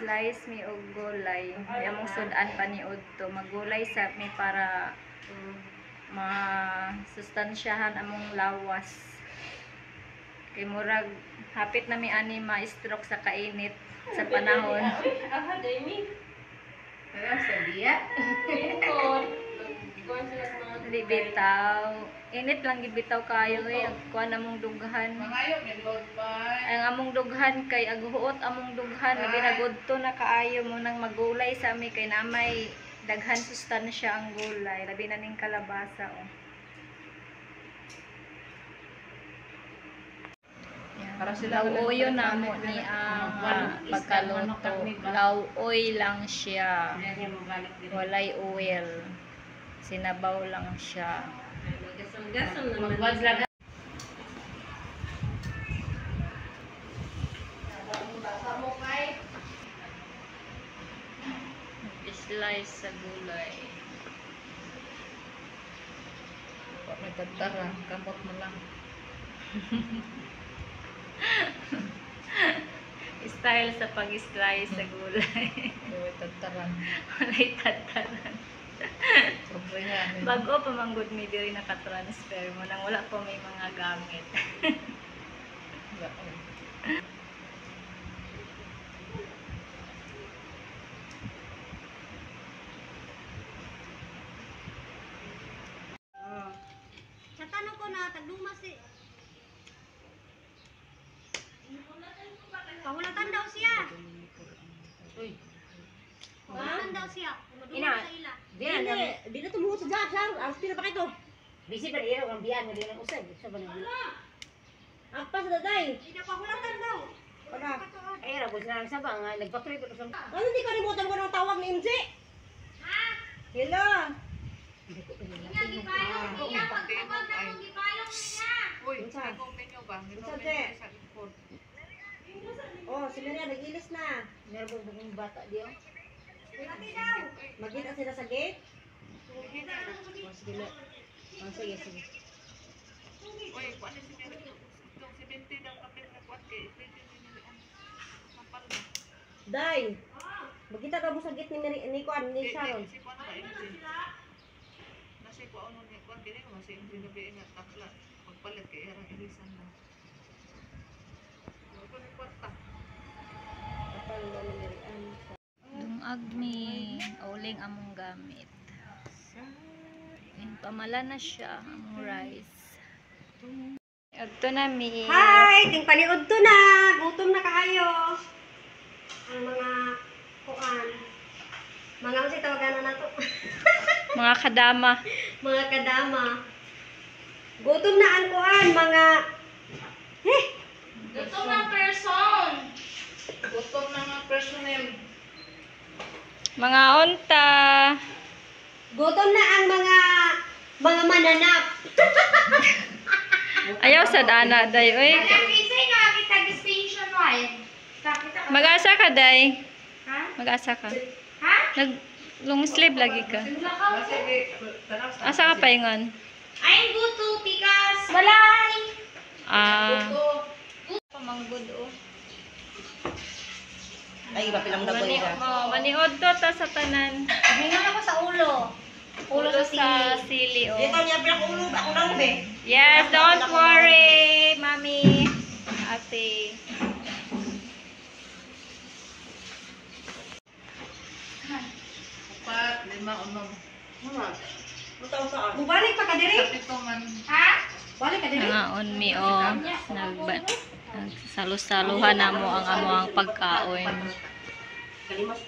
Mag-slice mi og gulay. May among sudan paniud to. Magulay sa mi para masustansyahan among lawas. Kay murag hapit na mi ani ma-stroke sa kainit sa panahon. Aha, Jamie. Sa diya. Di bitaw. Init lang gid bitaw kayo eh. Ang kuan among dughan. Mangayo, may load pa. Ang among dughan kay aghuot among dughan labi na gudto na kaayo mo nang magulay sa ami kay namay daghan sustansya ang gulay labi na ning kalabasa oh. Yan. Para sila Lauoyo na mo ni ang pagkaluto. Lauoy lang siya. Walay oil. Sinabaw lang siya. Gasol-gasol naman. Magwag. Slice sa gulay. Wa may tantara, kamot mo lang. Style sa pag-slice sa gulay. Wa may tantara. Walay tataran. Sobre nga. Bago pa manggod mi diri naka-transfer mo nang wala pa may mga gamit. Wala, oh. Sa tanong ko na, tagduma si... Pahulatan daw siya. Pahulatan daw siya. Maduma Ina. sa ila. Di na, Di na tumuhod sa dyan, sir. Ang pila pa kayo. Busy pa rin ang biyan, hindi na usag. Sa ba na? Ang pas daday. Di na pahulatan daw. Wala. Ay, ra ko sila sa ba nga nagpatuloy ko sa. Ano di kalimutan ko ng tawag ni MJ? Ha? Hello. Uy, Unsa? kung menu ba? Menu Unsa, menu te? sa likod. Oh, si Maria nag-ilis na. Meron ba bang bata diyo? Magkita sila sa gate. Oh, sige na. Oh, sige, sige. Uy, kuan ni si Mary. Itong 70 daw kapit na kuan kay pwede ni nila ang kapal ba? Day. Magkita ka mo sa gate ni Mary, ni Kuan, ni Di- di, Sharon. Si kuan ba MJ? Nasi kuan ano ni kuan kini mo si MJ na biin nga takla. Pagpalit kay erang ilisan na. Wala ko ni kwarta. Kapal na ni Mary Ann. Dungag mi uling among gamit. And pamala na siya among rice. Adto na mi. Hi, ting paniud to na. Gutom na kaayo. Ang mga kuan. Mga unsa tawagan na nato? Mga kadama. Mga kadama. Gutom na ang kuan, mga eh, Gutom ng person. Gutom na nga personnel. Mga unta. Gutom na ang mga mananap. Ayaw sad ana day oy. Kasi nakakita station wide. Kakita ka. Mag-asa ka day. Ha? Mag-asa ka. Ha? Nag long sleeve lagi ka. Lakaw. Sige, tanaw sa Asa ka paingon? I'm good to because walay. Ah. Pamanggod oh. Ay, iba pilang Mani oh, maniod to ta sa tanan. Hingan ako sa ulo. Ulo sa sili oh. Dito niya pilang ulo, ako nang be. Yes, don't worry, mami. Ate. Upat, lima, unom. Bubalik pa ka diri? Ito man. Ha? Balik ka diri? Nangaon mi oh. Nagsalu-saluhan na mo ang amo ang pagkaon. Kalimas.